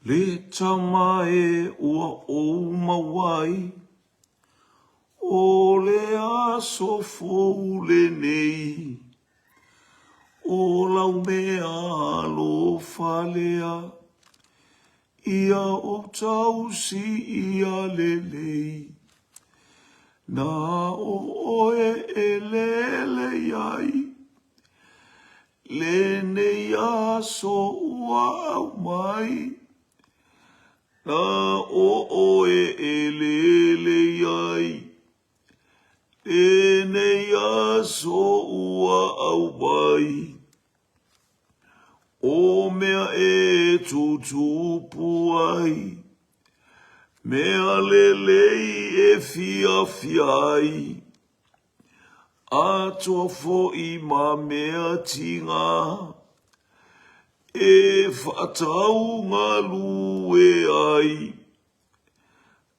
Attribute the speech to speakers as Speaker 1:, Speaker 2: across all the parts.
Speaker 1: Le tama e ua ou maua ai, O le aso fou lenei, O lau mea alofa lea, Ia ou tausi ia lelei, Na o oe e lele ai, Lenei aso ua aumai, Na o oe e lele ai, Lenei aso ua aumai, O mea e tutupu ai, Mea lelei e fiafia ai, Atoa foi ma mea tiga e faataugalue ai,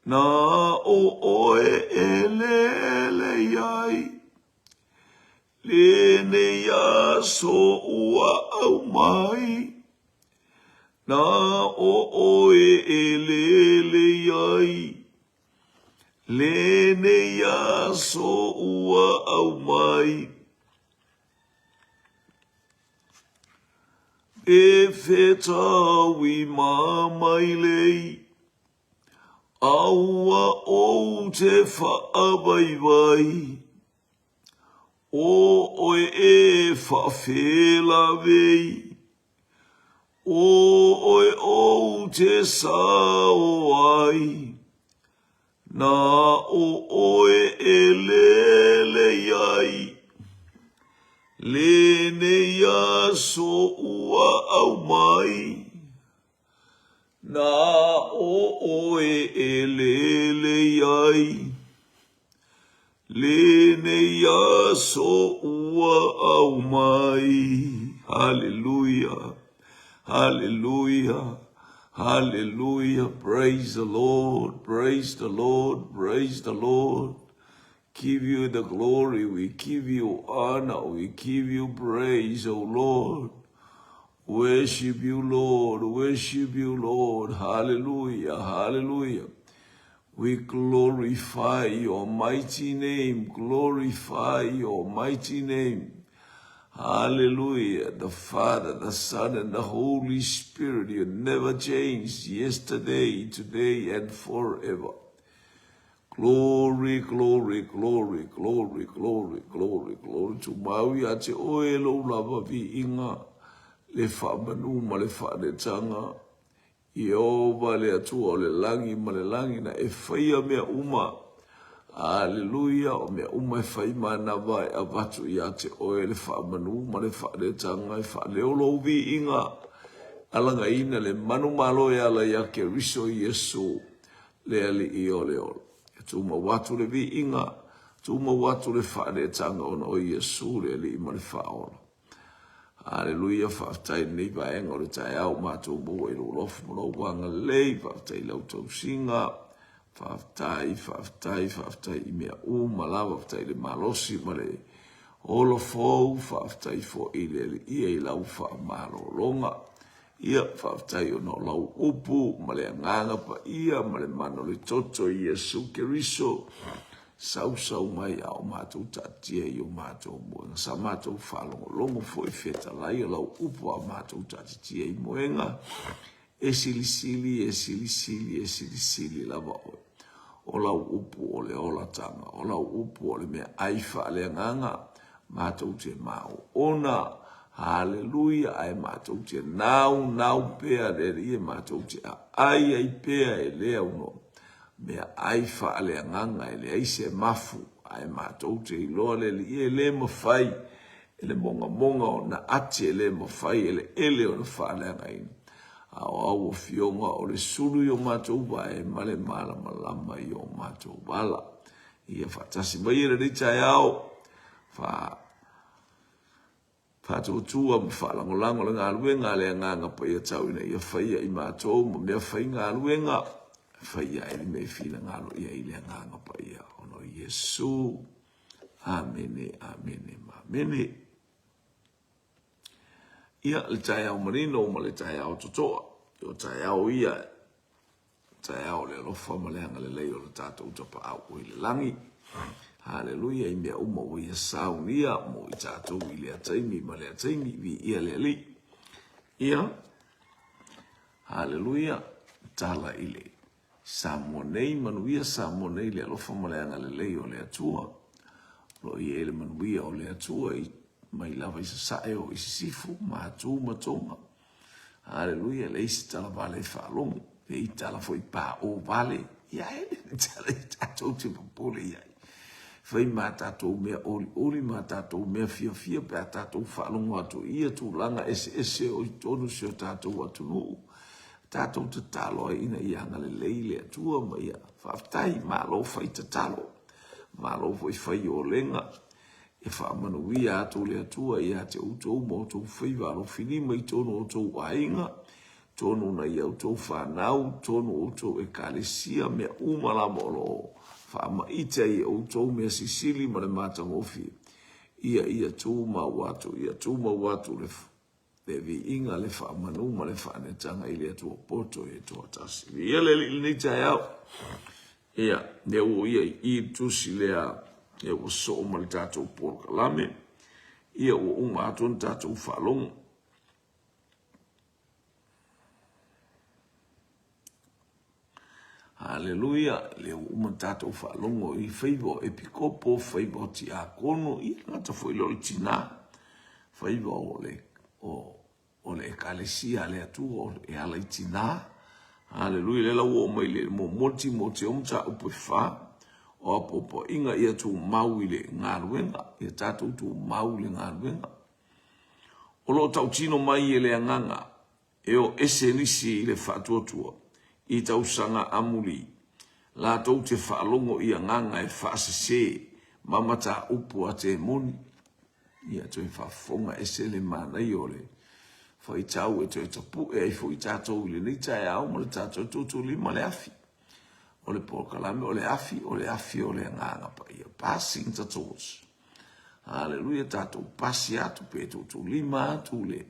Speaker 1: na o oe e lele ai lenei aso ua aumai, na o oe e lele ai lenei aso ua aumai. E fetaui ma mailei, aua ou te faavaivai, o oe e faafelavei, o oe ou te sao ai, Na o oe e lele ai lenei aso ua aumai. Na o oe e lele ai lenei aso ua aumai. Hallelujah. Hallelujah. Hallelujah. Praise the Lord. Praise the Lord. Praise the Lord. Give you the glory. We give you honor. We give you praise, O Lord. Worship you, Lord. Worship you, Lord. Hallelujah. Hallelujah. We glorify your mighty name. Glorify your mighty name. Hallelujah. The Father, the Son, and the Holy Spirit. You never change yesterday, today, and forever. Glory, glory, glory, glory, glory, glory, glory. Tumau ia te oe lou lava viiga, le faamanu ma le faanetaga. Ieova le Atua o le lagi ma le lagi na e faia mea uma. Aleluia, o mea uma e fai manava e avatu ia te oe le faamanu ma le faanetaga e faaleo lou viiga. Alagaina le manumalo e ala ia Keriso Iesu, le Alii o le ola. E tumau atu le viiga, tumau atu le faanetaga ona o Iesu le Alii ma le Faaola. Aleluia, faafetai i lenei vaega o le taeao ua matou maua i lou alofa ma lou agalelei, faafetai i lau tausiga, faafetai, faafetai, faafetai i mea uma lava, faafetai i le malosi ma le ola fou, faafetai foi i le Alii i lau faamalologa. Ia, faafetai ona o lau upu ma le Agaga Paia ma le mana o le Toto i Iesu Keriso, sausau mai a o matou taatia i o matou moega. Sa matou faalogologo foi fetalai o lau upu a o matou taatitia i moega, e silisili, e silisili, e silisili lava oe. O lau upu o le olataga, o lau upu o le meaai faaleagaga, matou te maoona, haleluia, ae matou te naunau pea le Alii e matou te aai ai pea e lea uno meaai faaleagaga e leai se mafu, ae matou te iloa le Alii e le mafai e le mogamoga ona ati e le mafai e le ele ona faaleagaina. A o au afioga o le sulu i o matou vae ma le malamalama i o matou vala. Ia faatasi mai e lenei taeao, fa faatuatua ma faalagolago le galuega a le Agaga Paia tau ina ia faia i matou ma mea faigaluega, faia ai le mea e finagalo i ai le Agaga Paia ona o Iesu. Amene, amene ma amene. Ia, le taeao manino ma le taeao totoa. O taeao ia, taeao o le alofa ma le agalelei o le tatou Tapaau o i le lagi. Haleluia i mea uma ua ia saunia mo i tatou i lea taimi ma lea taimi, viia le Alii. Ia, haleluia, tala i le Samoa nei, manuia Samoa nei le alofa ma le agalelei o le Atua. O lo o i ai le manuia o le Atua i mai lava i Sasae o i Sisifo, Matu ma Toga. Haleluia, e leai se tala vale e faalogo, leai tala foi paʻo vale, ia e le ni tala i tatou te popole i ai. Fai ma tatou mea olioli ma tatou mea fiafia pe a tatou faalogo atu i ia tulaga eseese o i totonu o si o tatou atunuu. Tatou tatalo ai ina ia agalelei le Atua ma ia faafetai, malo fai tatalo, malo foi fai olega. E faamanuia atu le Atua ia te outou ma outou faiva alofilima i totonu o outou aiga, totonu na i a outou fanau, totonu o outou ekalesia, mea uma lava o lo o faamaite ai e outou mea sisili ma le matagofie. Ia ia tumau atu, ia tumau atu le le viiga, le faamanu ma le faanetaga i le Atua poto e toatasi. Viia le Alii i lenei taeao. Ia, lea ua ia i i le tusi lea, lea ua soo ma le tatou polokalame. Ia, ua uma atu ona tatou faalogo. Haleluia, lea ua uma ona tatou faalogo i faiva o epikopo, faiva o tiakono, ia gata foi lea o le tina, faiva o le, o, o le ekalesia a le Atua e ala i tina. Haleluia, lea la ua oo mai le muamua le Timoteo mataupu e fa, o apoapoaiga ia tumau i le galuega, ia tatou tumau i le galuega. O lo o tautino mai e le agaga E o ese nisi i le faatuatua i tausaga amuli, latou te faalogo i agaga e faasese ma mataupu a temoni. Ia toe faafofoga ese le manaia o le faitau e toe tapue ai foi tatou i lenei taeao ma le tatou tuutuulima le afi. O le polokalame o le afi, o le afi o le agaga paia. Passing the torch. Haleluia, tatou pasi atu pe tuutuulima atu le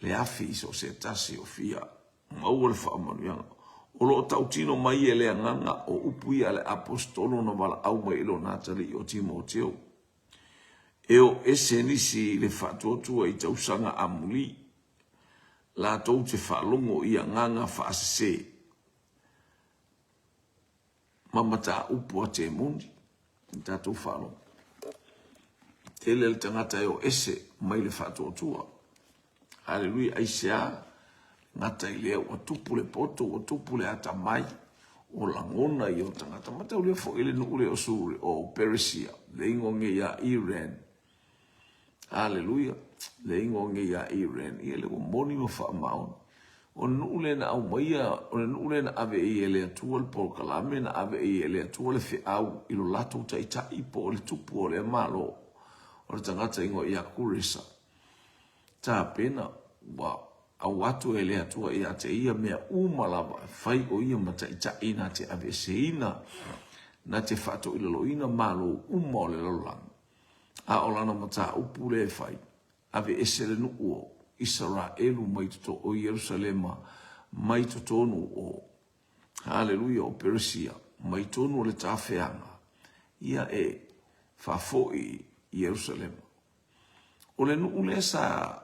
Speaker 1: le afi i so o se tasi o fia maua le faamanuiaga. O lo o tautino mai e le agaga o upu ia a le Aposetolo na valaau mai i lona atalii o Timoteo, E o ese nisi i le faatuatua i tausaga amuli, latou te faalogo i agaga faasese ma mataupu a temoni. I tatou faalogo. Tele le tagata e o ese mai le faatuatua. Haleluia, aisea? Gata i lea ua tupu le poto, ua tupu le atamai, o lagona ia o tagata. Mataulia foi le nuu lea o Suri, o Peresia, le ingoa nei ia Iran. Aleluia. Le ingoa nei ia Iran, ia le ua moni ma faamaoni. O le nuu lea na aumaia, o le nuu lea na ave i e le Atua le polokalame, na ave i e le Atua le feau i lo latou taitai po o le tupu o lea Malo, o le tagata ingoa ia Kuresa. Tapena, ua au atu e le Atua ia te ia mea uma lava e fai o ia ma taitai na te aveeseina, na te faatoilaloina Malo uma o le lalolagi. A o lana mataupu lea e fai, aveese le nuu o Isaraelu mai totonu o Ierusalema mai totonu o, haleluia, o Peresia, mai tonu o le tafeaga, ia e faafoi i Ierusalema. O le nuu lea sa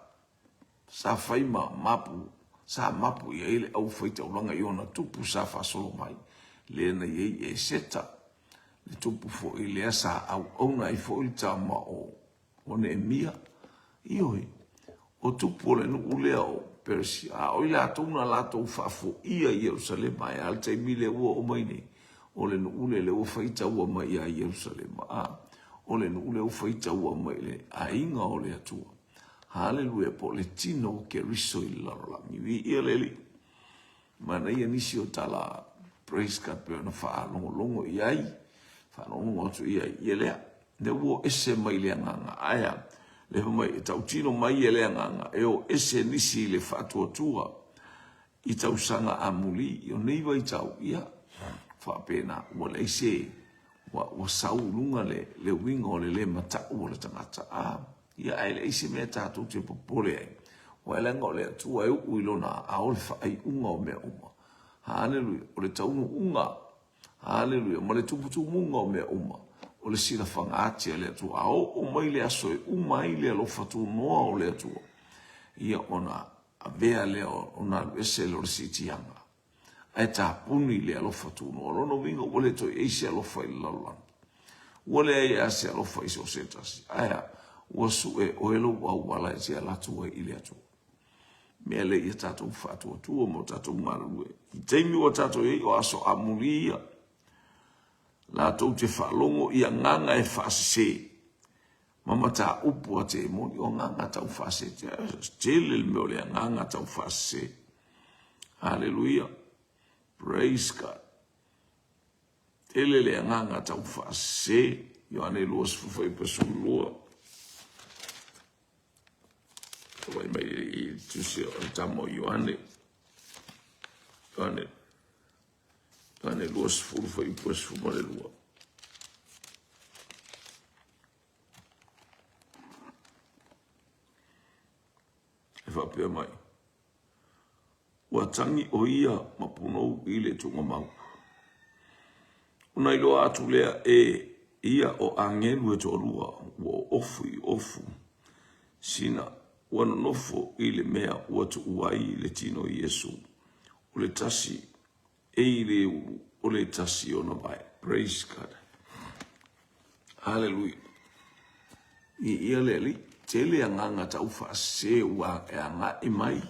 Speaker 1: sa fai ma mapu, sa mapu i ai le aufaitaulaga i ona tupu sa faasolo mai, lea na i ai Eseta, le tupu foi lea sa auauna ai foi le tama o o Neemia. Ioe, o tupu o le nuu lea o Peresia, a o i latou na latou faafoia i Ierusalema, ae a le taimi lea ua oo mai nei, o le nuu lea lea ua faitaua mai ia Ierusalema, a o le nuu lea ua faitaua mai i le aiga o le Atua. Haleluia, po o le tino o Keriso i le lalolagi. Viia le Alii. Manaia nisi o tala praise God pei ona faalogologo i ai, faalogologo atu i ai, ia lea, lea ua o ese mai le agaga, ae a, le fai mai, e tautino mai e le agaga, e o ese nisi i le faatuatua i tausaga amuli, o nei vaitau, ia, faapena, ua leai se, ua, ua sau i luga le, le uiga o le le matau o le tagata, a, ia, ae leai se mea tatou te popole ai. Aua e leaga o le Atua e uu i Lona aao le faaiuga o mea uma. Haleluia! O le taunuuga, haleluia, ma le tumutumuga o mea uma, o le silafaga ati a le Atua. A oo mai le aso e uma ai le alofa tunoa o le Atua, ia ona avea lea ona alu ese lea o le siitiaga. Ae tapuni le alofa tunoa. O lona uiga ua le toe i ai se alofa i le lalolagi. Ua leai lava se alofa i so o se tasi. Ae a? Ua sue oe lou auala e te ala atu ai i le Atua. Mea lea ia tatou faatuatua ma o tatou galulue. I taimi ua tatou i ai o aso amuli ia, latou te faalogo i agaga e faasese ma mataupu a temoni, o agaga tau faasese. Tele le mea o le agaga tau faasese. Haleluia. Praise God. Tele le agaga tau faasese. Ioane 22. Vai mai i le tusi o le tama o Ioane. Ioane, Ioane 20 fuaiupu 12. E faapea mai, Ua tagi ʻo ia ma punou i le tuugamau. Ona iloa atu lea e ia o agelu e toalua ua oofu i ofu sina ua nonofo i le mea ua tuu ai le tino o Iesu, o le tasi e i le ulu o le tasi ona vae. Praise God. Hallelujah. I ia le Alii, tele agaga tau faasese ua e agai mai.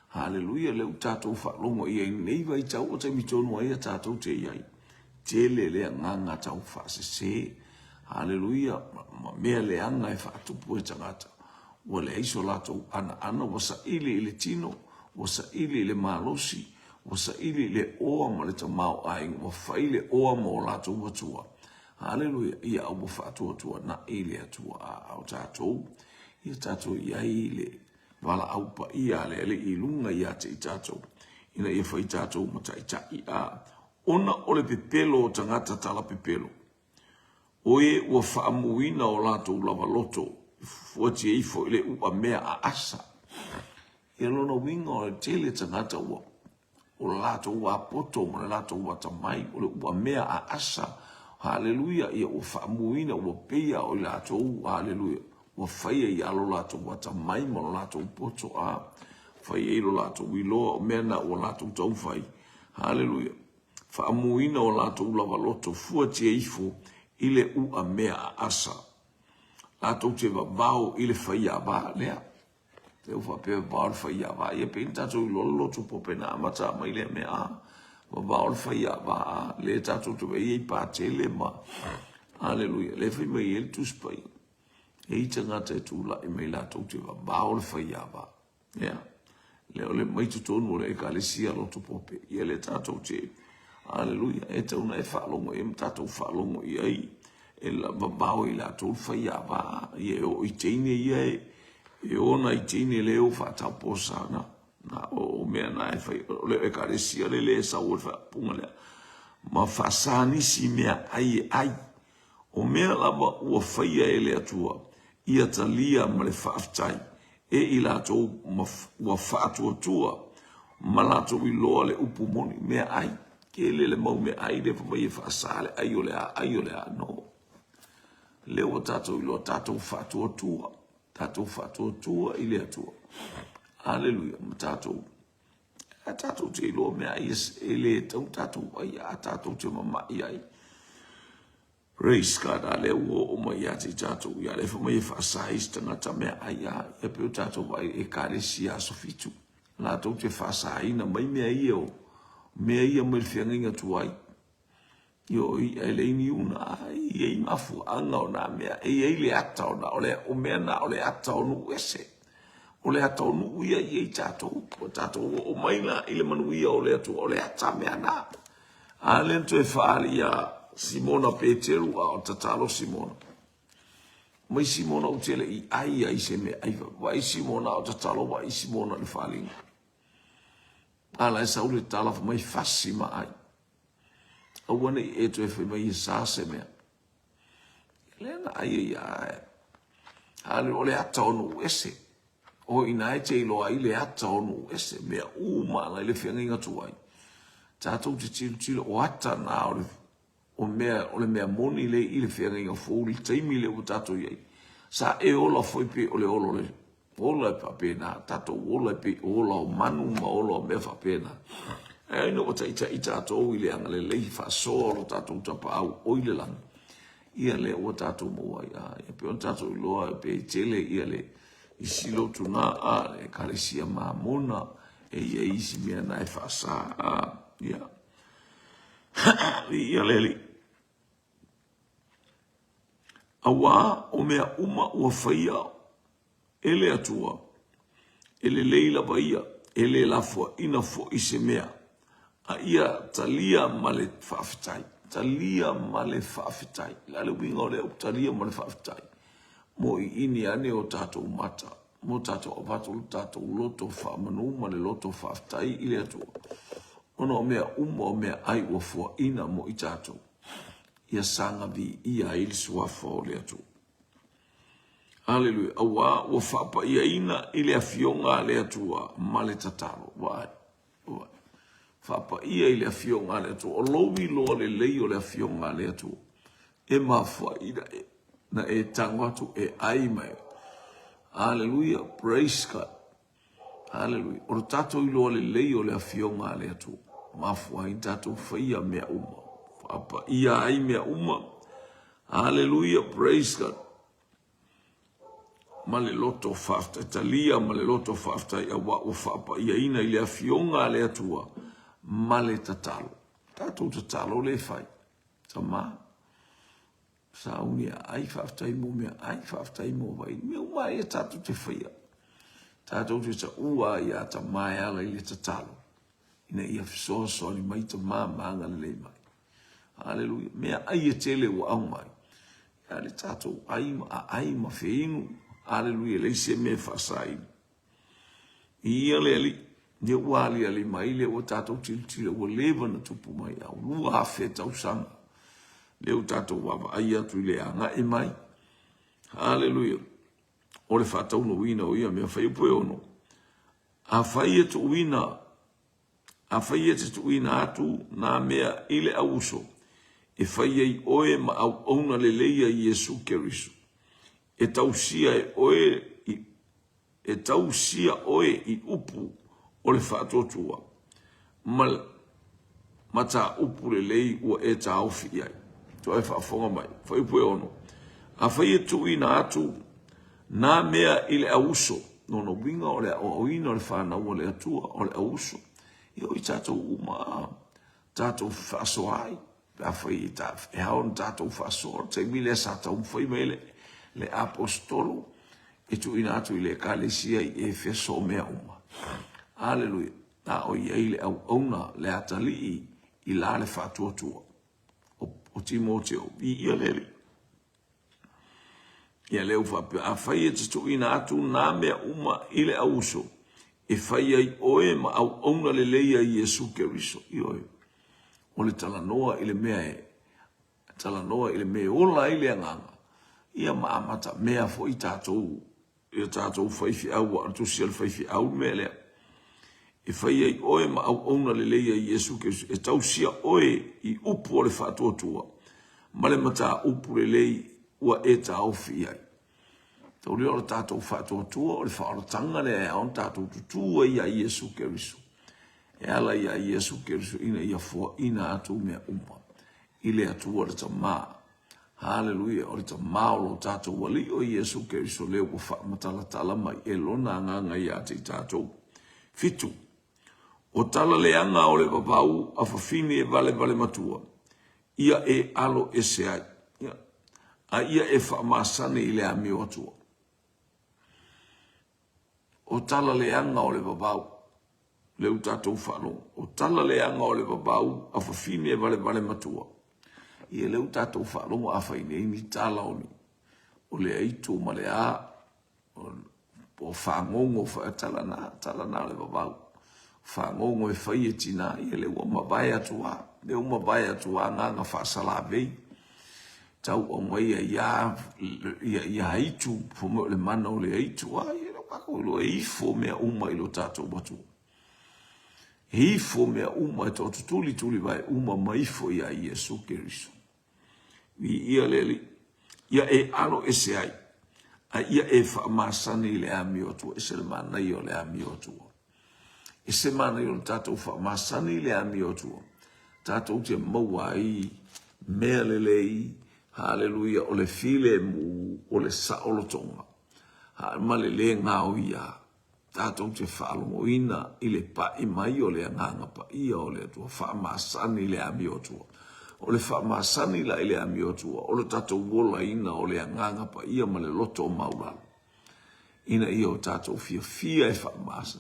Speaker 1: Hallelujah, lea ua tatou faalogo i ai i lenei vaitau o taimi tonu ai a tatou te i ai. Tele le agaga tau faasese. Hallelujah, ma mea leaga e faatupu e tagata. Ua leai so latou anaana, ua saili i le tino, ua saili i le malosi, Ua saili le oa ma le tamaoaiga, ua fai le oa ma o latou atua. Haleluia! Ia a ua faatuatuanai le Atua a o tatou, ia tatou i ai le valaau paia a le Alii i luga ia te i tatou, ina ia fai tatou ma taitai a ona o le pepelo o tagata talapepelo, o e ua faamuina o latou lava loto, e fuatia ifo i le uamea a Asa. Ia lona uiga o le tele tagata ua o le latou apoto ma le latou atamai, o le uamea a Asa, haleluia, ia ua faamuina, ua peia o i latou, haleluia, ua faia ia lo latou atamai ma lo latou poto, a fai ai lo latou iloa o mea na ua latou taumafai, haleluia, faamuina o latou lava loto, fuatia ifo i le uamea a Asa, latou te vavao i le faiava lea. Lea ua faapea vavao le faiava. Ia pei na tatou iloa le loto pope na amata mai lea mea a. Vavao le faiava a. Lea tatou te vaai ai patele ma Aleluia. Lea fai mai ai le Tusi Paia. E i tagata e tulai mai latou te vavao le faiava. Ia. Lea o le mai totonu o le ekalesia loto pope. Ia lea tatou te Aleluia. E tau na e faalogo i ai ma tatou faalogo i ai. E vavao i latou le faiava. Ia e oo i teine ia e E ona i teine le o faataposa na, na o mea na e fai, o le ekalesia le le sau o le faapuga lea, ma faasa nisi mea ai e ai. O mea lava ua faia e le Atua, ia talia ma le faafetai e i latou ma ua faatuatua ma latou iloa le upu moni, mea ai. Tele le mau mea ai lea fai mai e faasa le ai o le a, ai o le a, no. Lea ua tatou iloa, tatou faatuatua. Tatou faatuatua i le Atua. Aleluia. Ma tatou, a tatou te iloa mea ai e le tau tatou ai, a tatou te mamai ai. Praise God, a lea ua oo mai ia te tatou, ia lea fai mai e faasa ai se tagata mea ai a, ia pei o tatou vaai ekalesia aso fitu. Latou te faasaina mai mea ia o mea ia mai le feagaiga tuai. Ioe, e leai ni una, a e i ai mafuaaga o nā mea, e i ai le ata o nā, o le, o mea nā o le ata o nuu ese. O le ata o nuu ia i ai tatou, ua tatou oo mai la i le manuia o le Atua, o le ata mea nā. A lea na toe faaali iā Simona Peteru a o tatalo Simona. Mai Simona ou te le i ai ai se mea ai, vaai Simona a o tatalo, vaai Simona i le faaaliga. A la e sau le tala fai mai fasi ma ai. Aua ne i e toe fai mai e sa se mea. Lea na ai ai ia ae. A o le ata o nuu ese. O i ina e te iloa ai le ata o nuu ese, mea uma ana i le feagaiga tuai. Tatou te tilotilo o ata na o le o mea o le mea moni lea i le feagaiga fou i le taimi lea ua tatou i ai. Sa e ola foi pei o le ola o le ola e faapena, tatou ola e pei o ola o manu ma ola o mea faapena. Ae ina ua taitai tatou i le agalelei faasoa o lo tatou Tapaau o i le lagi, ia lea ua tatou maua ai. A, ia pei ona tatou iloa pe tele ia le isi lotu na a le Ekalesia Mamona e i ai isi mea na e faasa. A, ia. Viia le Alii. Auā o mea uma ua faia e le Atua, e lelei lava ia, e le lafoaina foi se mea, a ia talia ma le faafetai. Talia ma le faafetai. O le a le uiga o lea upu talia ma le faafetai? Mo iini ane o tatou mata, mo tatou avatu lo tatou loto faamanu ma le loto faafetai i le Atua, ona o mea uma o meaai ua fuaina mo i tatou, ia saga viia ai le suafa o le Atua. Aleluia! Auā ua faapaiaina i le Afioga a le Atua ma le tatalo. Vaai, vaai. Faapaia i le Afioga a le Atua. O lou iloa lelei o le Afioga a le Atua, e mafua ai na e tago atu e ai ma e. Aleluia! Praise God! Aleluia. O le tatou iloa lelei o le Afioga a le Atua, mafua ai tatou faia mea uma. Faapaia ai mea uma. Aleluia, praise God. Ma le loto faafetai, talia ma le loto faafetai auā ua faapaiaina i le Afioga a le Atua ma le tatalo. Tatou tatalo le fai. Tama. Sauni a ai, faafetai mo mea ai, faafetai mo vai. Mea uma ia tatou te faia. Tatou te taua ia Tama e ala i le tatalo, ina ia fesoasoani mai Tama ma agalelei mai. Aleluia. Mea ai e tele ua aumai. Ia le tatou ai ma aai ma feinu. Aleluia. Leai se mea e faasaina. Ia le Alii, lea ua aliali mai, lea ua tatou tilotilo, ua leva ona tupu mai, a ua 2000 tausaga, lea ua tatou vaavaai atu i le agai mai. Haleluia! O le faataunuuina o ia mea, Fuaiupu e 6, Afai e tuuina, afai e te tuuina atu nā mea i le auuso, e fai ai oe ma auauna lelei a Iesu Keriso, e tausia e oe i, e tausia oe i upu o le faatuatua ma mataupu lelei ua e taofi i ai. Toe faafofoga mai, fuaiupu e 6. Afai e tuuina atu nā mea i le auuso, lona uiga o le aoaoina o le fanau a le Atua, o le auuso, ia o i tatou uma tatou fefaasoa ai. Pe afai e, ta, e ao ona tatou faasoa, le taimi lea sa taumafai mai le, le aposetolo e tuuina atu i le ekalesia i Efeso o mea uma. Aleluia. A o i ai le auauna, le atalii i la le faatuatua o, o Timoteo. Viia le Alii. Ia lea ua faapea, afai e te tuuina atu nā mea uma i le auuso, e fai ai oe ma auauna lelei a Iesu Keriso. Ioe. O le talanoa i le mea e talanoa i le mea e ola ai le agaga, ia ma amata mea foi tatou i o tatou faifeau, ua o le tusi a le faifeau le mea lea. E fai ai oe ma auauna lelei a Iesu Keriso, e tausia oe i upu o le faatuatua ma le mataupu lelei ua e taofi i ai. Taulia o le tatou faatuatua o le faaolataga lea e ao ona tatou tutū ai iā Iesu Keriso. E ala iā Iesu Keriso ina ia foaina atu mea uma i le Atua le Tama. Haleluia! O le Tama o lo tatou Alii o Iesu Keriso lea ua faamatalatala mai e Lona Agaga iā te i tatou. 7. O tala leaga o le vavau a fafine e valevale matua, ia e alo ese ai, ia, a ia e faamasani i le amio atua. O tala leaga o le vavau, lea ua tatou faalogo, o tala leaga o le vavau a fafine e valevale matua. Ia lea ua tatou faalogo a fai nei ni tala o ni, o le aitu ma le a, o fagogo foi, tala na, tala na o le vavau. Fagogo e fai e tina, ia lea ua mavae atu a, lea ua mavae atu a agaga faasalavei. Tau aumaia ia, ia, ia aitu, fai mai o le mana o le aitu, a, ia lea. Tatou iloa e ifo mea uma i lo tatou Matua. E ifo mea uma e toatutuli tulivae uma ma ifo iā Iesu Keriso. Viia le Alii. Ia e alo ese ai, a ia e faamasani i le amio atua. Ese le manaia o le amio atua. Ese manaia o le tatou faamasani i le amio atua. Tatou te maua ai mea lelei, haleluia, o le filemu, o le saolotoga, ha, ma le le gaoia. Tatou te faalogoina i le paʻi mai o le Agaga Paia o le Atua, faamasani i le amio Atua. O le faamasani la i le amio Atua, o le tatou olaina o le Agaga Paia ma le loto maualalo, ina ia o tatou fiafia e faamasa,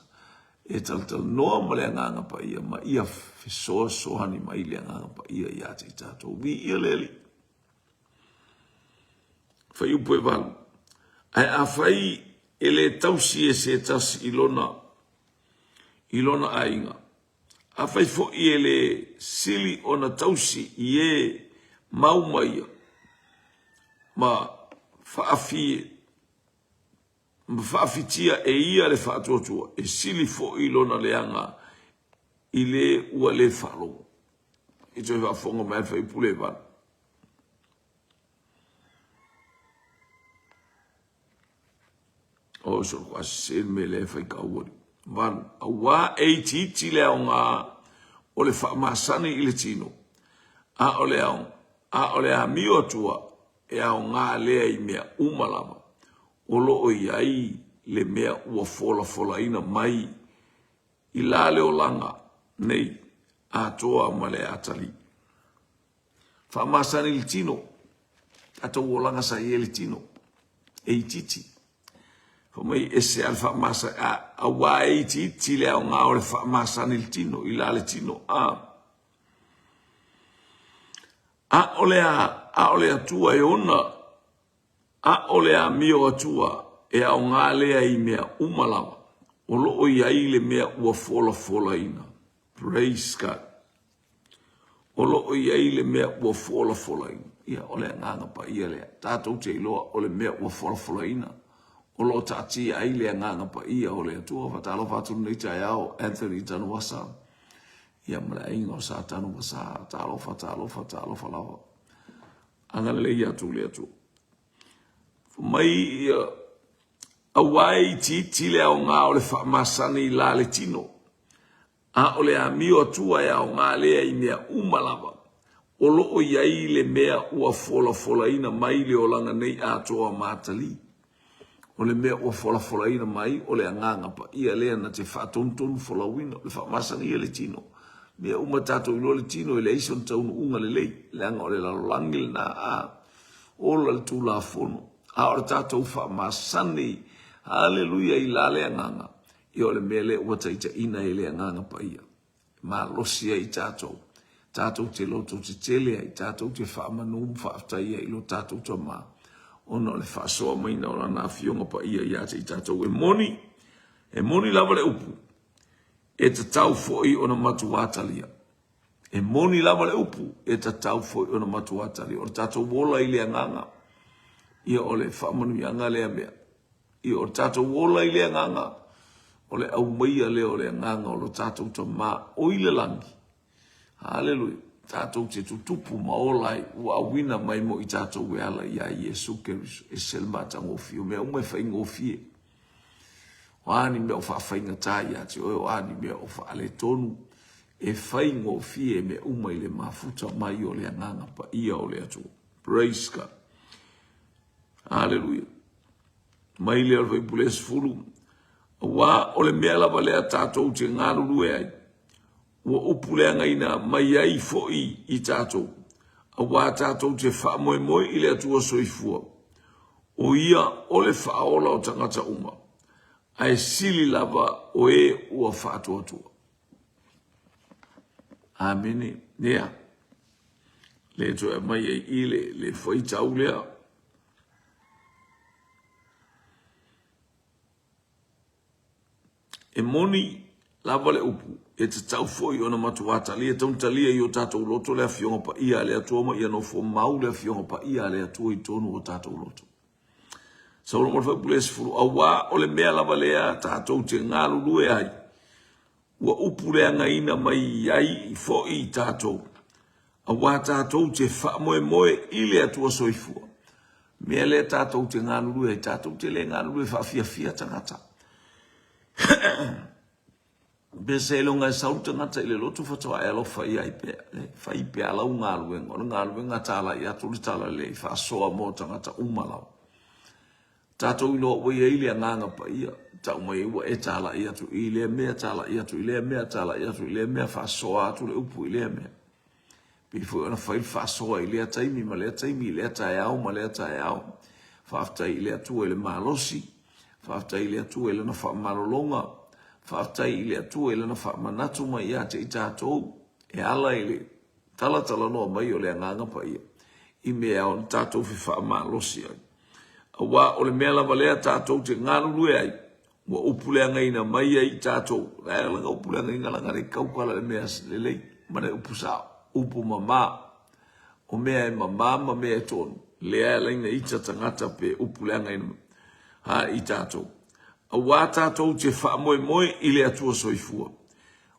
Speaker 1: e talatalanoa ma le Agaga Paia ma ia fesoasoani mai le Agaga Paia ia te i tatou. Viia le Alii. Fuaiupu 8. Ae afai e le tausi e se tasi i lona, i lona aiga, afai foi e le sili ona tausi i e mau ma ia, ma faafi, ma faafitia e ia le faatuatua, e sili foi lona leaga i le ua le faalogo. I toe faafofoga mai le fuaiupu le 8. O so ko asese le mea lea e fai kaua li. Valu, auā e itiiti le aoga o le faamasani i le tino, a o le ao, a o le amio atua e aoga lea i mea uma lava o lo o i ai le mea ua folafolaina mai i la le olaga nei atoa ma le atalii. Faamasani le tino, tatou olaga sa i ai le tino, e itiiti. Fai mai ese a le faamasani, a, auā e itiiti le aoga o le faamasani le tino, i la le tino, a. A o le a, a o le Atua e ona, a o le amio Atua e aoga lea i mea uma lava, o lo o i ai le mea ua folafolaina. Praise God. O lo o i ai le mea ua folafolaina. Ia, o le Agaga Paia lea. Tatou te iloa o le mea ua folafolaina. O lo o taatia ai le Agaga Paia o le Atua. Faatalofa atu lenei taeao, Anthony Tanuvasa. Ia, ma le aiga o Sa Tanuvasa. Talofa, talofa, talofa lava. Agalelei atu le Atua. Fai mai ia, auā e itiiti le aoga o le faamasani i la le tino. A o le amio atua e aoga lea i mea uma lava, o lo o i ai le mea ua folafolaina mai le olaga nei atoa ma atalii. O le mea ua folafolaina mai, o le Agaga Paia lea na te faatonutonu folauina, o le faamasani e le tino. Mea uma tatou iloa le tino e leai sona taunuuga lelei, leaga o le lalolagi lena a ola le Tulafono. A o le tatou faamasani, haleluia, i la le Agaga, Ia o le mea lea ua taitaiina e le Agaga Paia, e malosi ai tatou, tatou te loto tetele ai, tatou te faamanu ma faafetai ai i lo tatou Tama, ona o le faasoa maina o Lana Afioga Paia ia te i tatou. E moni, e moni lava le upu, e tatau foi ona matuā talia. E moni lava le upu, e tatau foi ona matuā talia. O le tatou ola i le Agaga, ia o le faamanuiaga lea mea. Ia o le tatou ola i le Agaga, o le aumaia lea o le Agaga o lo tatou Tama o i le lagi. Haleluia. Tatou te tutupu ma ola ai, ua auina mai mo i tatou e ala iā Iesu Keriso. E ese le matagofie, o mea uma e faigofie. O a ni mea o faafaigata ia te oe, o a ni mea o faaletonu, e faigofie mea uma i le mafuta mai o le Agaga Paia o le Atua. Praise God. Aleluia. Mai lea o le fuaipule 10, auā o le mea lava lea tatou te galulue ai, ua upu leagaina mai ai foi i tatou, auā tatou te faamoemoe i le Atua soifua, o ia o le faaola o tagata uma, ae sili lava o e ua faatuatua. Amene. Ia. Le toe aumai ai i le, le fuaitau lea. E moni lava le upu, e tatau foi ona matuā talia, tau talia i o tatou loto le Afioga Paia a le Atua ma ia nofo mau le Afioga Paia a le Atua i totonu o tatou loto. Saulo ma le fuaiupu le 10, auā o le mea lava lea tatou te galulue ai, ua upu leagaina mai ai foi i tatou, auā tatou te faamoemoe i le Atua soifua. Mea lea tatou te galulue ai, tatou te le galulue faafiafia tagata. Pe seiloga e sau le tagata i le lotu faatoa e alofa i ai pea, e fai pea lau galuega. O le galuega talai atu le talalelei faasoa mo tagata uma lava. Tatou iloa ua i ai le agaga paia, tau mai ai ua e talai atu i lea mea, talai atu i lea mea, talai atu i lea mea, faasoa atu le upu i lea mea. Pei foi ona fai le faasoa i lea taimi ma lea taimi, i lea taeao ma lea taeao. Faafetai i le Atua i le malosi, faafetai i le Atua i Lana faamalologa, faafetai i le Atua i Lana faamanatu mai ia te i tatou e ala i le talatalanoa mai o le Agaga Paia i mea ona tatou fefaamalosi ai. Aua o le mea lava lea tatou te galulue ai, Ua upuleagaina mai ai i tatou, la e laga upuleagaina laga le kaukala le mea lelei ma le upu sao, upu mama. O mea e mama ma mea e tonu, lea e laina ita tagata pe upuleagaina mai ha i tatou. Auā tatou te faamoemoe i le Atua soifua.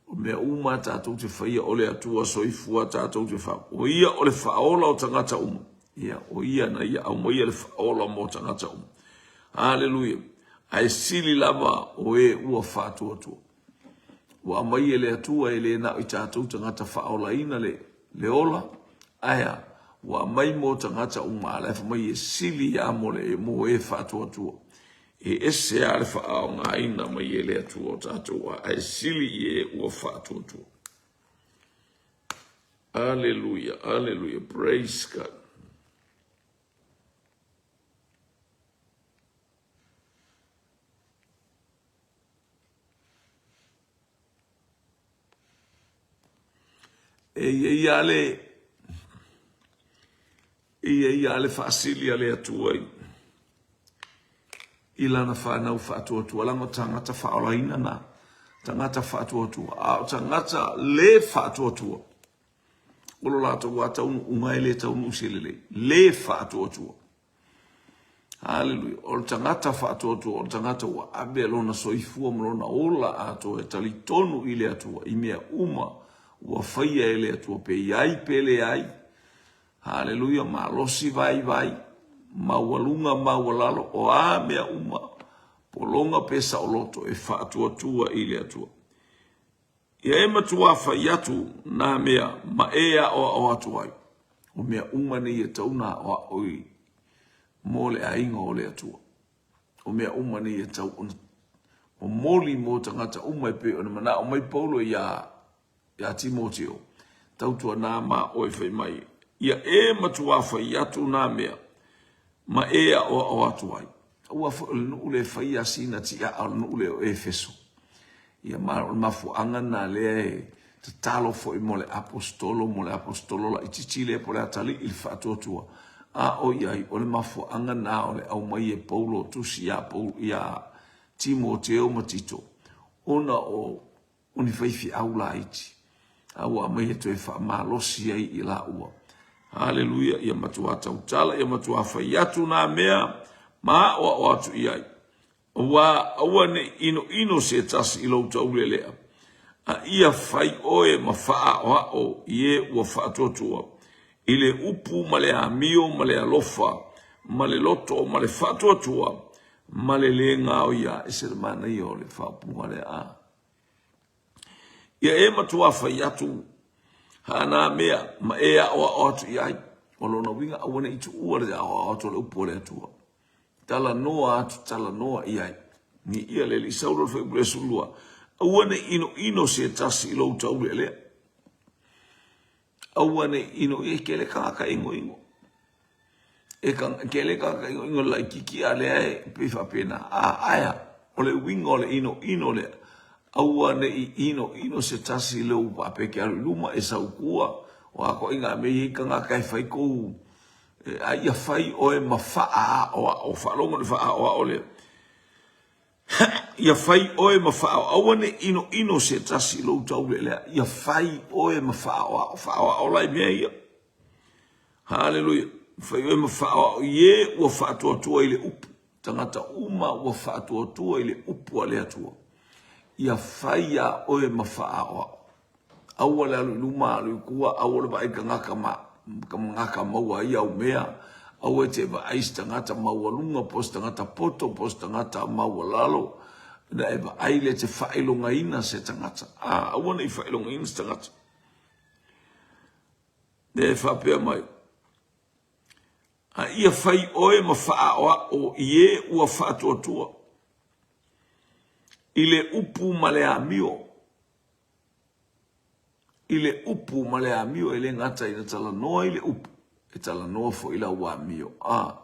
Speaker 1: O mea uma tatou te faia o le Atua soifua tatou te faa, o ia o le faaola o tagata uma. Ia, o ia na ia aumaia le faaola mo tagata uma. Aleluia. Ae sili lava o e ua faatuatua. Ua aumai e le Atua e le na o i tatou tagata faaolaina le, le ola, ae a, ua aumai mo tagata uma, a la e fai mai e sili lava mo le, mo e faatuatua. E ese lava le faaaogaina mai e le Atua o tatou, ae sili i e ua faatuatua. Aleluia, aleluia, praise God. E i ai lava le e i ai lava le faasili a le Atua i, i lana fanau faatuatua, leaga o tagata faaolaina na, tagata faatuatua, a o tagata le faatuatua, o lo latou lava taunuuga e le taunuu se lelei, le faatuatua. Haleluia. O le tagata faatuatua, o le tagata ua ave lona soifua ma lona ola atoa e talitonu i le Atua i mea uma ua faia e le Atua, pe i ai pe leai. Haleluia, malosi vaivai, maualuga maualalo, o a mea uma, pologa pe saoloto e faatuatua i le Atua. Ia e matuā fai atu nā mea ma e aʻoaʻo atu ai. O mea uma nei e tau na aʻoaʻo i mo le aiga o le Atua. O mea uma nei e tau ona momoli mo tagata uma e pei ona manaʻo mai Paulo iā iā Timoteo, Tautuanā ma oe fai mai, ia e matuā fai atu nā mea ma e aʻoaʻo atu ai. Aua foi o le nuu le fai a sina tiaa o le nuu le o Efeso. Ia ma o le mafuaaga lena lea e tatalo foi mo le aposetolo, mo le aposetolo laitiiti lea po o le atalii i le faatuatua. A o i ai, o le mafuaaga lena o le aumai e Paulo o tusi iā Paulo, iā Timoteo ma Tito, ona o o ni faifeau laiti, a ua aumai e toe faamalosi ai i laua. Haleluia, ia matuā tautala, ia matuā fai atu nā mea ma aʻoaʻo atu i ai. Auā, aua ne i ʻinoʻino se tasi i lou taulelea, a ia fai ʻoe ma faaʻoaʻo i e ua faatuatua, i le upu ma le amio ma le alofa ma le loto ma le faatuatua ma le lē gaoia. E se le manaia o le faaupuga lea, a. Ia e matuā fai atu hana mea ma e aʻoaʻo atu i ai. O lona uiga, aua ne i tuua le aʻoaʻo atu o le upu a le Atua. Talanoa atu, talanoa i ai. Ni ia le alii Saulo le fuaiupu le 12. Aua ne i inoino se tasi i lou taulealea. Aua ne i ino e kele tagata inoino. E kele tagata inoino laitiiti a lea e pei faapena. A aea, o le uiga o le inoino lea. Aua ne i inoino se tasi i lou faapea e te alu i luma e sau i tua. O a toaiga mea e i ai tagata e fai kou a ia fai oe ma faaaoao, faalogo i le faaaoao lea. Ia fai oe ma faaoao, aua ne i inoino se tasi i lou taulealea. Ia fai oe ma faaoao, faaoao la i mea ia. Haleluia. Fai oe ma faaoao i e ua faatuatua i le upu. Tagata uma ua faatuatua i le upu a le Atua, ia fai iā oe ma faaaoao. Aua le alu i luma alu i tua, aua le vaai i tagata ma gata maua ai au mea, aua e te vaai i se tagata maualuga po o se tagata poto po o se tagata maualalo, ina e vaai lea e te faailogaina se tagata. A, aua ne i faailogaina se tagata. Lea e faapea mai, A ia fai oe ma faaoao i e ua faatuatua i le upu ma le amio, i le upu ma le amio, e le gata ina talanoa i le upu, e talanoa foi i lau amio. A,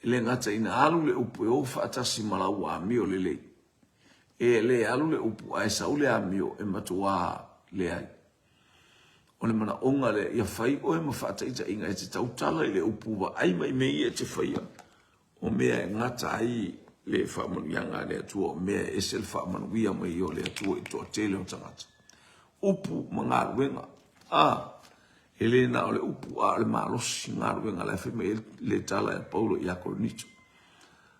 Speaker 1: e le gata ina alu le upu e o faatasi ma lau amio lelei. E le alu le upu ae sau le amio e matuā leai. O le manaoga lea ia fai oe ma faataitaiga e te tautala i le upu vaai mai mea ia e te faia, o mea e gata ai le faamanuiaga a le Atua, o mea e ese le faamanuia mai o le Atua i le toatele o tagata. Upu ma galuega. A, e le na o le upu a o le malosi galuega la e fai mai ai le tala a Paulo ia Korinito.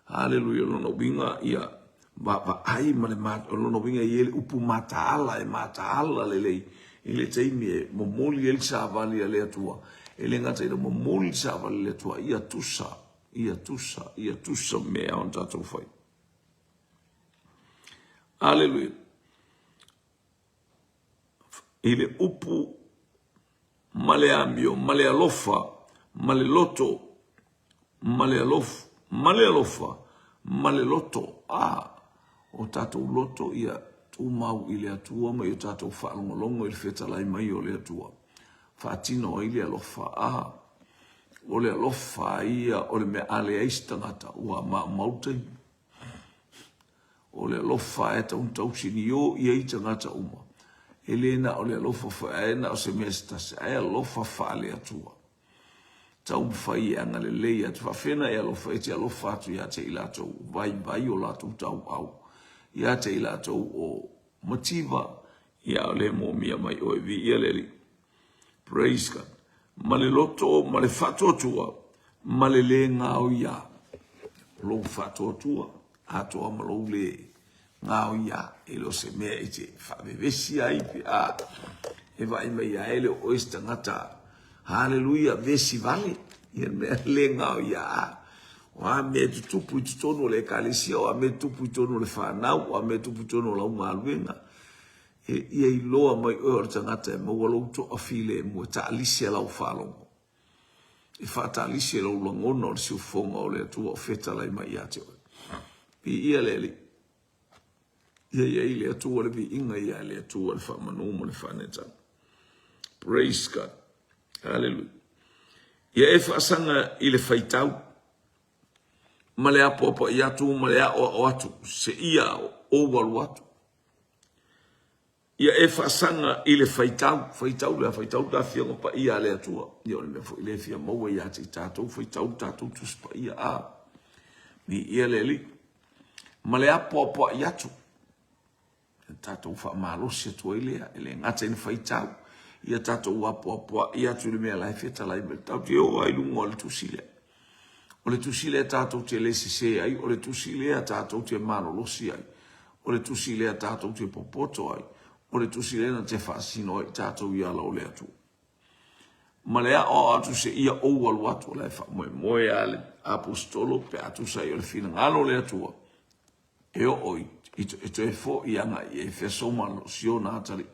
Speaker 1: Haleluia, o lona uiga ia vaavaai ma le o lona uiga e i ai le upu mataala e mataala lelei i le taimi e momoli ai le savali a le Atua. E le gata ina momoli le savali a le Atua, ia tusa, ia tusa, ia tusa mea ona tatou fai. Haleluia. I le upu ma le amio, ma le alofa, ma le loto, ma le alofa, ma le alofa, ma le loto. A, o tatou loto ia tumau i le Atua ma i o tatou faalogologo i le fetalai mai o le Atua. Faatino ai le alofa. A, o le alofa ia o le mea a leai se tagata ua maumau taimi. O le alofa e tautausi ni o i ai tagata uma. E le na o le alofa foi ae na o se mea se tasi, ae alofa faale-Atua. Taumafai e agalelei atu, faafena e alofa, e te alofa atu ia te i latou, vaivai o latou tauau, ia te i latou o mativa, ia o le moomia mai oe, viia le Alii. Praise God. Ma le loto, ma le faatuatua, ma le le gaoia. Lou faatuatua, atoa ma lou le gaoia. E le o se mea e te faavevesi ai pe a e vaai mai ia e le o oe se tagata. Haleluia, vesi vale. Ia mea le gaoia. O a mea e tutupu i totonu o le ekalesia, o a mea e tutupu i totonu o le whanau, o a mea e tutupu i totonu o lau galuega. E ia iloa mai oe o le tagata e maua lou toafilemu e taalise lau faalogo, e faataalise lou lagona o le siufofoga o le Atua o fetalai mai ia te oe. Viia le Alii. Ia i ai le Atua le viiga, ia le Atua le faamanu ma le faaneetaga. Praise God. Hallelujah. Ia e faasaga i le faitau ma le apoapoai atu ma le aoao atu seia ou alu atu. Ia e faasaga i le faitau, faitau le faitau le Afioga Paia a le Atua. Ia o le mea foi lea e fia maua ia te i tatou, faitau le tatou Tusi Paia. A, viia le Alii. Ma le apoapoai atu. Ia tatou faamalosi atu ai lea, e le gata ina faitau, ia tatou apoapoai atu i le mea la e fetalai mai. Tatou te oo ai i luga o le tusi lea. O le tusi lea tatou te le sese ai, o le tusi lea tatou te malolosi ai, o le tusi lea tatou te popoto ai, o le tusi lea na te faasino ai tatou i ala o le Atua. Ma le aoao atu seia ou alu atu, o la e faamoemoe lava le aposetolo pe a tusa ai o le finagalo o le Atua, e oo i, e toe foi agai i Efeso ma Siona atalii.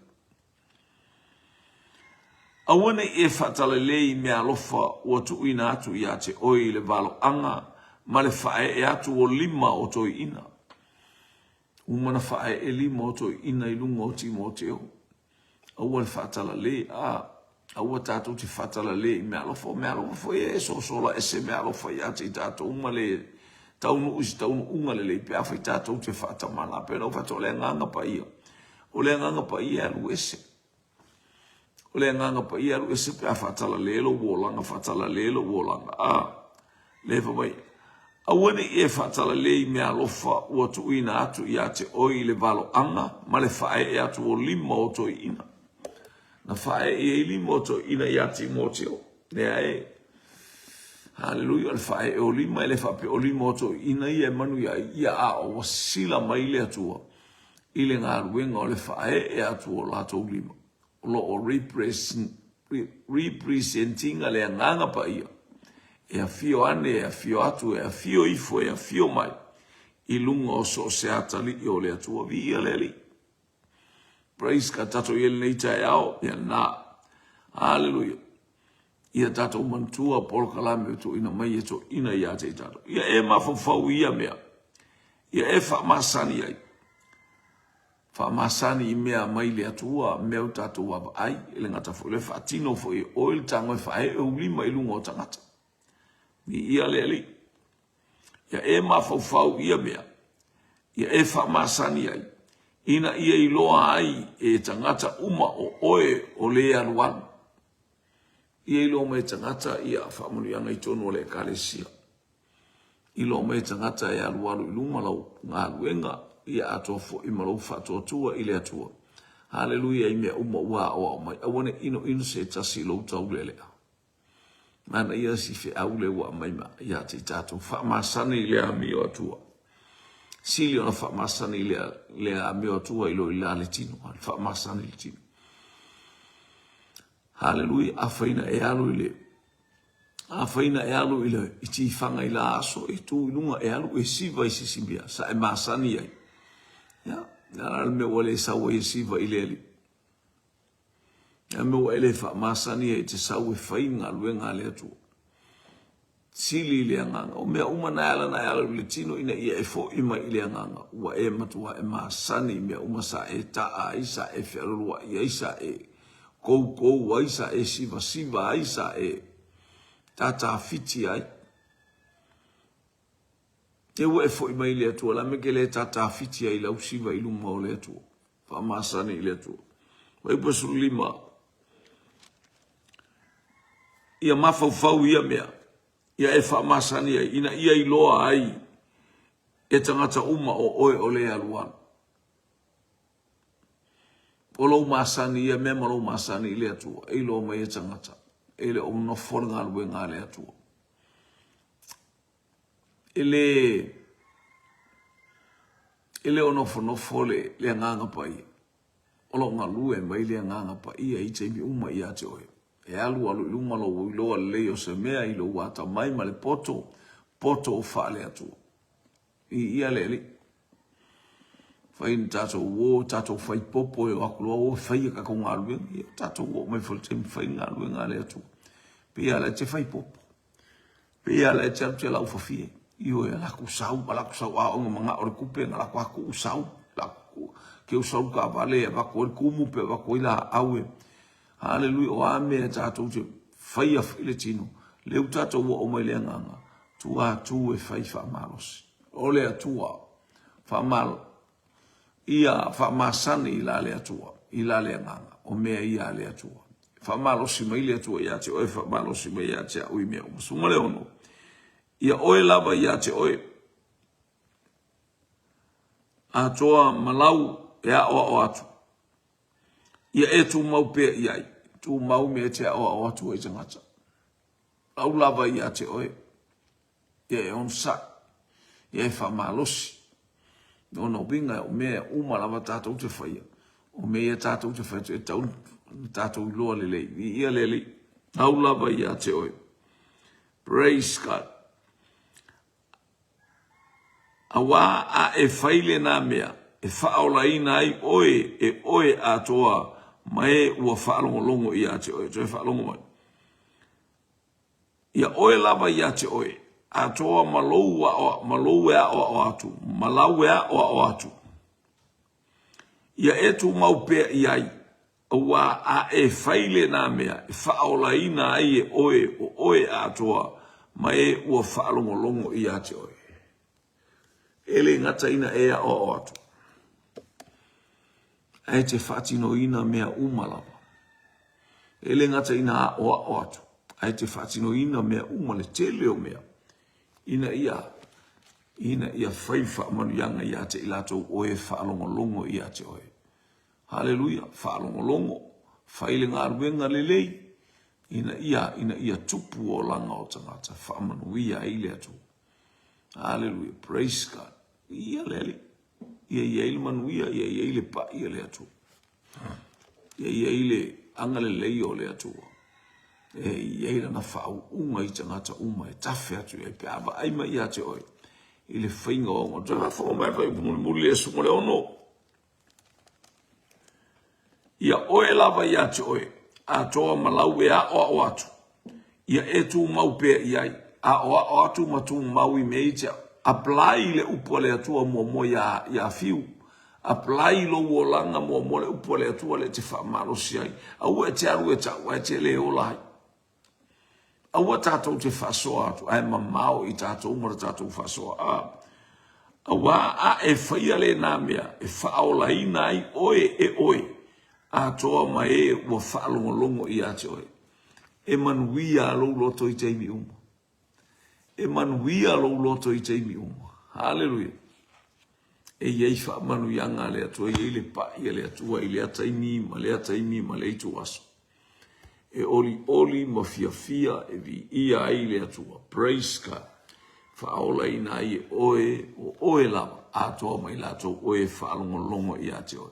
Speaker 1: Aua ne i e faatalelei i meaalofa ua tuuina atu ia te oe i le valoaga ma le faaee atu o lima o toeaiina. Uma na faaee lima o toeaiina i luga o Timoteo. Aua le faatalale, a, aua tatou te faatalale i meaalofa. O meaalofa foi e sosola ese meaalofa ia te i tatou ma le taunuu i se taunuuga lelei pe afai tatou te faatamala. Pei ona ou fai atu, o le Agaga Paia, O le Agaga Paia e alu ese. O le Agaga Paia e alu ese pe a faatalale lou olaga, faatalale lou olaga. A, le fai mai, aua ne i e faatalale i meaalofa ua tuuina atu ia te oe i le valoaga ma le faaee atu o lima o toeaiina. Na faaee ai lima o toeaiina ia Timoteo. Lea e. Haleluia, o le faaee o lima, e le faapea o lima o toeaiina ia e manuia ai, ia a ua sila mai le Atua i le galuega o le faaee atu o latou lima. O lo o represent ina le Agaga Paia e afio ane, e afio atu, e afio ifo, e afio mai i luga o so o se atalii o le Atua. Viia le Alii. Praise God. Tatou i ai lenei taeao, ia lena. Haleluia. Ia tatou manatua polokalame o tuuina mai e toeaiina ia te i tatou. Ia e mafaufau i ia mea. Ia e faamasani ai. Faamasani i mea mai le Atua, mea o tatou vaavaai, e le gata foi o lea faatino foi e oe le tago e faaee ou lima i luga o tagata. Viia le Alii. Ia e mafaufau i ia mea, ia e faamasani ai, ina ia iloa ai e tagata uma o oe o le alualu. Ia iloa mai e tagata ia faamanuiaga i totonu o le Ekalesia. Iloa mai e tagata e alualu i luma lau galuega, ia atoa foi ma lou faatuatua i le Atua. Haleluia i mea uma ua aoao mai. Aua ne i inoino se tasi i lou taulealea. Manaia si feau lea ua aumai ma ia te i tatou. Faamasani i le amio Atua. Sili ona faamasani i le amio Atua i lo i la le tino. Faamasani i le tino. Haleluia. Afai na e alu i le Afai na e alu i le i tifaga i la aso, e tu i luga e alu e siva i se isi mea, sa e masani ai. Ia, o le a le mea ua le sau ai e siva i le Alii? O le a le mea ua e le faamasani ai e te sau e fai le galuega a le Atua? Sili i le agaga. O mea uma na e ala na e alu i le tino ina ia e foi mai i le agaga, ua e matua e masani i mea uma sa e taa ai, sa e fealoloai ai, sa e koukou ai, sa e sivasiva ai, sa e tātāfiti ai. Te ua e foi mai i le Atua, la me ke le tātāfiti ai lau siva i luma o le Atua. Faamasani i le Atua. Fuaiupu 15. Ia mafaufau ia mea, ia e faamasani ai, ina ia iloa ai e tagata uma o oe o le alualu. O lou masani ia mea ma lou masani i le Atua, e iloa mai e tagata, e le o nofo le galuega a le Atua. E le, e le o nofonofo le, le Agaga Paia. O lo o galue mai le Agaga Paia i taimi uma ia te oe. E alu alu i luma lou iloa lelei o se mea i lou atamai ma le poto, poto o faale-Atua. Viia le Alii. Fai ni tatou uo, tatou fai popo e o atu loa o e fai a tatou galuega. Ia tatou oo mai foi i le taimi fai le galuega a le Atua. Pei lava la e te fai popo. Pei lava la e te alu te laufafie. Ioe, ala atu sau, ala atu sau, a ona manao le tupe, na lako atu uu sau, lako keu sau taavale e avatu ai le kumu pe avatu ai laau e. Haleluia, o a mea tatou te faia i le tino, lea ua tatou oo mai le agaga, tua atu e fai faamalosi. O le Atua, faamal, ia faamasani i la le Atua, i la le agaga, o mea ia a le Atua. Faamalosi mai le Atua ia te oe, faamalosi mai ia te au i mea uma. 16, Ia oe lava ia te oe, atoa ma lau e aoao atu, ia e tumau pea i ai, tumau mea e te aoao atu ai tagata. Lau lava ia te oe, ia e onosai, ia e faamalosi. Lona uiga, o mea uma lava tatou te faia, o mea ia tatou te fai atu, e tatau ona tatou iloa lelei. Viia le Alii. Lau lava ia te oe. Praise God. Auā a e fai lenā mea, e faaolaina ai oe e oe atoa ma e ua faalogologo ia te oe. Toe faalogo mai. Ia oe lava ia te oe, atoa ma lou aoa, ma lou e aoao atu, ma lau e aoao atu. Ia e tumau pea i ai, Auā a e fai lenā mea, e faaolaina ai e oe o oe atoa ma e ua faalogologo ia te oe. E le gata ina e aoao atu, ae te faatinoina mea uma lava. E le gata ina aoao atu, ae te faatinoina mea uma, le tele o mea, ina ia ina ia fai faamanuiaga ia te i latou o e faalogologo ia te oe. Haleluia! Faalogologo, fai le galuega lelei. Ina ia, ina ia tupu olaga o tagata, faamanuia ai le Atua. Hallelujah. Praise God. Ia le Alii. Ia i ai le manuia, ia i ai le pai a le Atua. Ia i ai le agalelei o le Atua. E i ai lana faauuga i tagata uma e tafe atu i ai pe a vaai mai ia te oe i le faiga o au galuega. Faafofoga mai le fuaiupu mulimuli le susuga le ono. Ia oe lava ia te oe, atoa ma lau e aoao atu, ia e tumau pea i ai, aoao atu ma tumau i mea i te apply le upu a le Atua muamua ia, ia fiu. Apply lou olaga muamua le upu a le Atua le te faamalosi ai. Aua e te alu e tau ae te le ola ai. Aua tatou te faasoa atu ae mamao i tatou ma le tatou faasoa. A, auā a e faia lena mea e faaolaina ai oe e oe atoa ma e ua faalogologo ia te oe. E manuia lou loto i taimi uma. E manuia lou loto i taimi uma. Haleluia. E i ai faamanuiaga a le Atua, e i ai le pai a le Atua i lea taimi ma lea taimi ma lea ituaso. E olioli ma fiafia e viia ai le Atua. Praise God. Faaolaina ai e oe, o oe lava, atoa ma i latou oe e faalogologo ia te oe.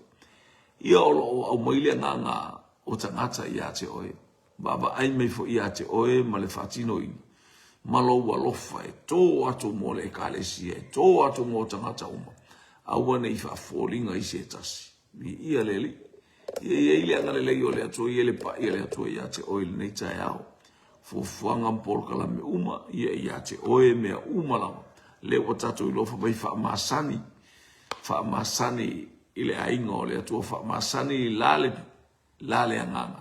Speaker 1: Ia o lo o aumai le agaga o tagata ia te oe. Vaavaai mai foi ia te oe ma le faatinoina ma lou alofa e tō atu mo le Ekalesia, e tō atu mo tagata uma, aua ne i faafoliga i se tasi. Viia le Alii. Ia i ai le agalelei o le Atua, ia le pai a le Atua ia te oe i lenei taeao. Fuafuaga ma polokalame uma, ia ia te oe mea uma lava. Lea ua tatou iloa fai mai faamasani, faamasani i le aiga o le Atua, faamasani i la le la le agaga.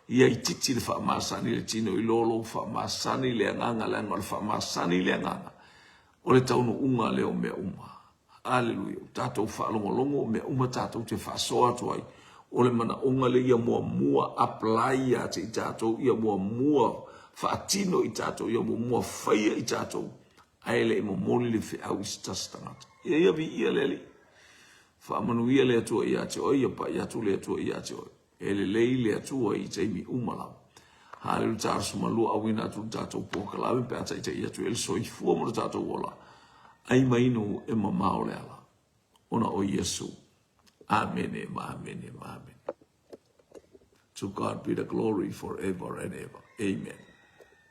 Speaker 1: Ia itiiti le faamasani i le tino i lo lou faamasani i le agaga, leaga o le faamasani i le agaga, o le taunuuga lea o mea uma. Aleluia. Ua tatou faalogologo, o mea uma tatou te faasoa atu ai, o le manaoga lea ia muamua apply ia te i tatou, ia muamua faatino i tatou, ia muamua faia i tatou, ae le i momoli le feau i se tasi tagata. Ia ia viia le Alii. Faamanuia le Atua ia te oe, ia pai atu le Atua ia te oe. E lelei le Atua i taimi uma lava. Haleluia talosi malua auina atu le tatou polokalame pe a taitai atu ai le soifua ma le tatou ola. Ai ma inu e mamao le ala. Ona o Iesu. Amene ma amene ma amene. To God be the glory forever and ever. Amen.